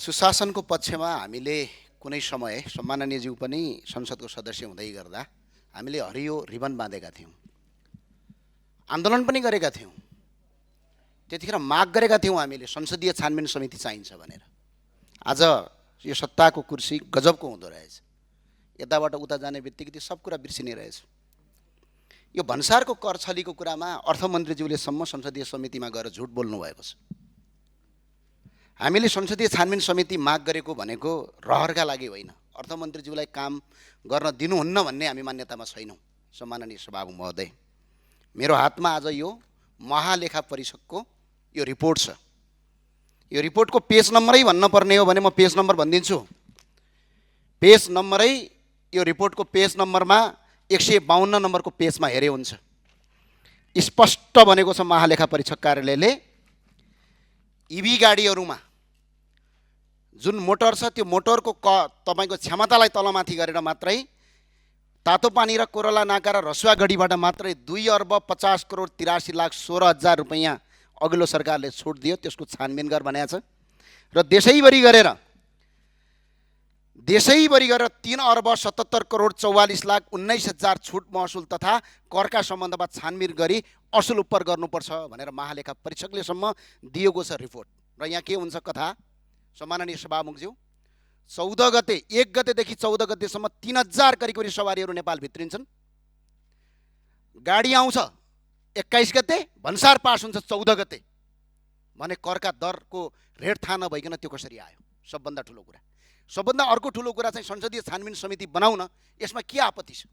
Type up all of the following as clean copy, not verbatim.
सुशासनको पक्षमा हामीले कुनै समय सम्माननीयज्यू पनि संसदको सदस्य हुँदै गर्दा हामीले हरियो रिबन बाँधेका थियौँ, आन्दोलन पनि गरेका थियौँ। त्यतिखेर माग गरेका थियौँ हामीले संसदीय छानबिन समिति चाहिन्छ भनेर। आज यो सत्ताको कुर्सी गजबको हुँदो रहेछ, यताबाट उता जाने बित्तिकै त्यो सब कुरा बिर्सिने रहेछ। यो भन्सारको कर छलीको कुरामा अर्थमन्त्रीज्यूले सम्म संसदीय समितिमा गएर झुट बोल्नु भएको छ। हामीले संसदीय छानबिन समिति माग गरेको भनेको रहरका लागि होइन, अर्थमन्त्रीज्यूलाई काम गर्न दिनुहुन्न भन्ने हामी मान्यतामा छैनौँ। सम्माननीय सभामुख महोदय, मेरो हातमा आज यो महालेखा परिषदको यो रिपोर्ट छ। यो रिपोर्टको पेज नम्बरै भन्न पर्ने हो भने म पेज नम्बर भनिदिन्छु। पेज नम्बरै यो रिपोर्टको पेज नम्बरमा 152 नम्बरको पेजमा हेरे हुन्छ, स्पष्ट भनेको छ महालेखा परीक्षक कार्यालयले इभी गाडीहरूमा जुन मोटर छ त्यो मोटरको तपाईको क्षमतालाई तलमाथि गरेर मात्रै तातो पानी र कोरला नाका र रसुवा गढीबाट मात्रै 2,80,83,16,00,000 रुपैयाँ अघिल्लो सरकारले छुट दियो। त्यसको छानबिन गर भनेको छ र देशैभरि गरेर 3,77,44,19,00,000 छुट महसुल तथा करका सम्बन्धमा छानबिन गरी असुल उपर गर्नुपर्छ भनेर महालेखा परीक्षकले सम्म दिएको छ रिपोर्ट। र यहाँ के हुन्छ कथा, सम्माननीय सभामुखज्यू, 14 गते 1 गतेदेखि 14 गतेसम्म 3,000 करिब सवारीहरू नेपाल भित्रिन्छन्। गाडी आउँछ 21 गते, भन्सार पास हुन्छ 14 गते भने करका दरको रेट थाहा नभइकन त्यो कसरी आयो? सबभन्दा ठुलो कुरा। सबभन्दा अर्को ठुलो कुरा चाहिँ संसदीय छानबिन समिति बनाउन, यसमा के आपत्ति छ?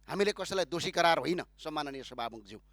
हामीले कसैलाई दोषी करार होइन सम्माननीय सभामुखज्यू।